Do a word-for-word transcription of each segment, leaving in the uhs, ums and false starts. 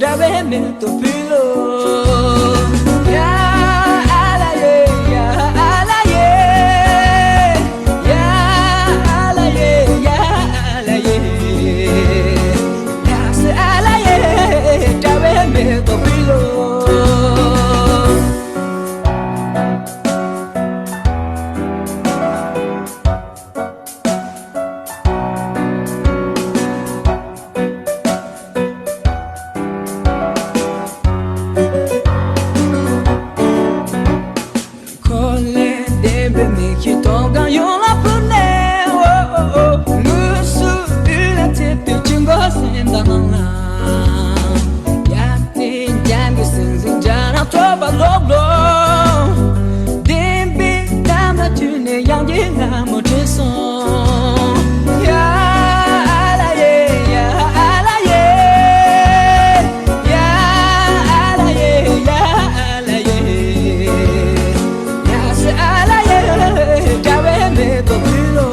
དྲ་བའི་མེ་ཏོག་ཕུལ་ལོ། ཡ་ཨ་ལ་ཡེ། ཡ་ཨ་ལ་ཡེ། ཡ་ཨ་ལ་ཡེ། ཡ་ཨ་ལ་ཡེ། ཡ་སི་ཨ་ལ་ཡེ། དྲ་བའི་མེ་ཏོག་ཕུལ་ལོ། འཁོར་ལས་ལྡན་པའི་མིག་གི་མཐོང་སྒང་ཡོངས་ལ་ཕུལ་ནས། འོ་འོ་འོ། དངོས་སུ་དུས་ལ་ཚེ་དུས་ཀྱི་འགོ་སེམས་དང་ནང་ལ། ཡ་ཏི་འཇམ་གྱི་སེམས་སེམས་འཇམ་རང་ཐོབ་པ་ལོག་ལོ། བདེན་པའི་གཏམ་ལ་མཐུན་ནས་ཡང་གི་ལ་མོ་དྲན་སོང་། ཡ་ཨ་ལ་ཡེ། ཡ་ཨ་ལ་ཡེ། ཡ་ཨ་ལ་ཡེ། ཡ་ཨ་ལ་ཡེ། ཡ་སི་ཨ་ལ་ཡེ། དྲ་བའི་མེ་ཏོག་ཕུལ་ལོ།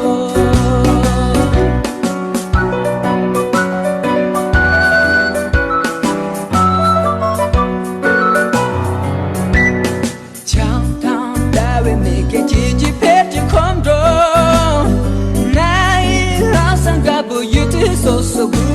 བྱང་ཐང་ཟླ་བའི་མིག་གིས་ཁྱེད་ཀྱི་ཕེབས་ཀྱི་ཁོམ་འགྲོ། ང་ཡི་ལྷག་བསམ་དཀར་པོ་ཡུལ་དུས་སོ་སོ་དགུ།